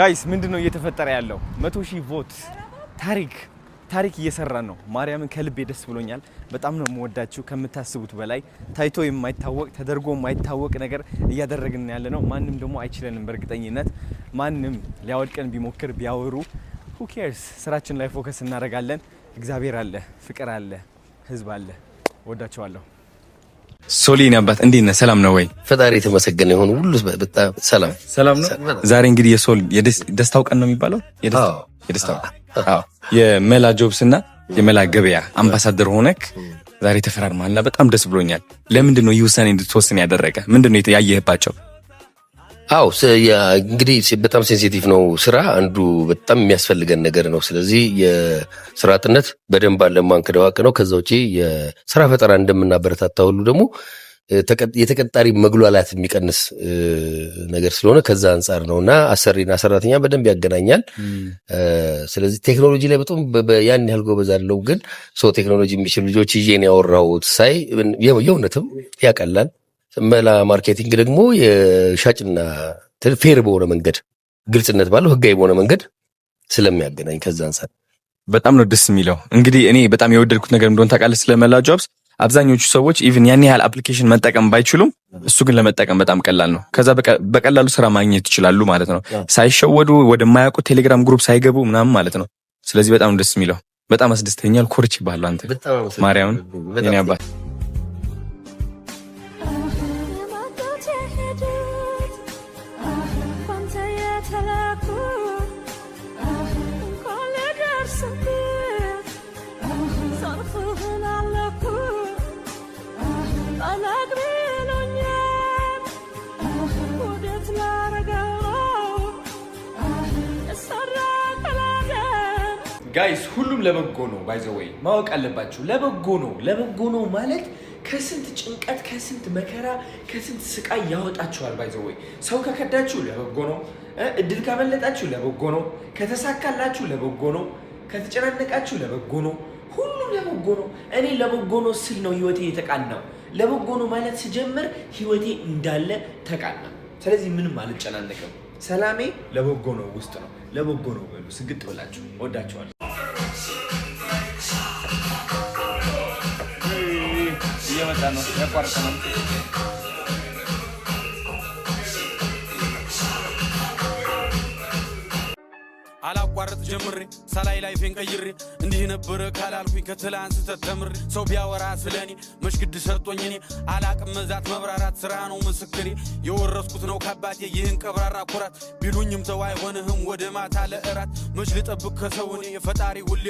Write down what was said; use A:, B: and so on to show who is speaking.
A: Guys፣ ምንድን ነው እየተፈጠረ ያለው? 100,000 vote፣ ታሪክ ታሪክ እየሰራን ነው። ማርያምን ከልቤ ደስ ብሎኛል። በጣም ነው የምወዳችሁ ከምታስቡት በላይ። ታይቶ የማይታወቅ፣ ተደርጎ የማይታወቅ ነገር እያደረግን ያለ ነው። ማንም ደግሞ አይችለንም። በእርግጠኝነት ማንም ሊያወድቀን ቢሞክር፣ ቢያወሩ who cares? ስራችን ላይ focus እናደርጋለን። እግዚአብሔር አለ፣ ፍቅር አለ፣ ህዝብ አለ። ወዳችኋለሁ። ሶሊ አባት፣ እንዴት ነህ? ሰላም ነው ወይ?
B: ፈጣሪ የተመሰገነ ይሁን። ሁሉ በጣም ሰላም።
A: ሰላም ነው። ዛሬ እንግዲህ የሶል የደስታው ቀን ነው የሚባለው። የደስታው፣ አዎ፣ የመላ ጆብስ እና የመላ ገበያ አምባሳደር ሆነክ ዛሬ ተፈራርመሃልና በጣም ደስ ብሎኛል። ለምንድን ነው ይህ ውሳኔ እንድትወስን ያደረገ? ምንድን ነው ያየህባቸው?
B: አው፣ እንግዲህ በጣም sensitive ነው ስራ፣ አንዱ በጣም የሚያስፈልገን ነገር ነው። ስለዚህ የስራ አጥነት በደንብ አለ፣ ማንክደው ሀቅ ነው። ከዛ ውጪ የስራ ፈጠራ እንደምናበረታታ ሁሉ ደግሞ የተቀጣሪ መጉላላት የሚቀንስ ነገር ስለሆነ ከዛ አንጻር ነው እና አሰሪና ሰራተኛ በደንብ ያገናኛል። ስለዚህ ቴክኖሎጂ ላይ በጣም ያን ያህል ጎበዝ አለው፣ ግን ሰው ቴክኖሎጂ የሚችሉ ልጆች ይዤ ነው ያወራሁት፣ ሳይ የእውነትም ያቀላል። መላ ማርኬቲንግ ደግሞ የሻጭና fair በሆነ መንገድ፣ ግልጽነት ባለው፣ ህጋዊ በሆነ መንገድ ስለሚያገናኝ ከዛ አንጻር።
A: በጣም ነው ደስ የሚለው። እንግዲህ እኔ በጣም የወደድኩት ነገር እንደሆነ ታውቃለህ፣ ስለ መላ ጆብስ አብዛኞቹ ሰዎች even ያን ያህል application መጠቀም ባይችሉም እሱ ግን ለመጠቀም በጣም ቀላል ነው። ከዛ በቀላሉ ስራ ማግኘት ይችላሉ ማለት ነው፣ ሳይሸወዱ፣ ወደማያውቁት ቴሌግራም group ሳይገቡ ምናምን ማለት ነው። ስለዚህ በጣም ደስ የሚለው፣ በጣም አስደስተኛል። ኮርቼብሃለሁ አንተ፣ ማርያምን የኔ አባት።
C: የመጡት የሄዱት ባንተ የተላኩ እንኳን ልደርስብህ ዘርፍህን አለኩ ጠለቅ ብሎኛል፣ ወዴት ላረገው ነው የሰራ ቀላደም።
A: Guys፣ ሁሉም ለበጎ ነው። By the way ማወቅ አለባችሁ፣ ለበጎ ነው። ለበጎ ነው ማለት ከስንት ጭንቀት፣ ከስንት መከራ፣ ከስንት ስቃይ ያወጣችኋል። By the way ሰው ከከዳችሁ ለበጎ ነው። እድል ካመለጣችሁ ለበጎ ነው። ከተሳካላችሁ ለበጎ ነው። ከተጨናነቃችሁ ለበጎ ነው። ሁሉም ለበጎ ነው። እኔ ለበጎ ነው ስል ነው ህይወቴ የተቃናው። ለበጎ ነው ማለት ስጀምር ህይወቴ እንዳለ ተቃና። ስለዚህ ምንም አልጨናነቅም። ሰላሜ ለበጎ ነው ውስጥ ነው። ለበጎ ነው በሉ ስግጥ ብላችሁ። ወዳችኋለሁ። እየመጣ ነው፣ ያቋርጠናል።
D: አላቋርጥ ጀምሬ ሳላይ life ኤን ቀይሬ እንዲህ ነበረ ካላልኩኝ ከትላንት ስህተት ተምሬ፣ ሰው ቢያወራ ስለኔ መሽግድ ሰርጦኝ እኔ አላቅም መዛት መብራራት፣ ስራ ነው ምስክሬ። የወረስኩት ነው ካባቴ ይህን ቀብራራ ኩራት፣ ቢሉኝም ተው አይሆንህም ወደ ማታ ለእራት፣ መች ልጠብቅ ከሰው እኔ የፈጣሪ ሁሌ።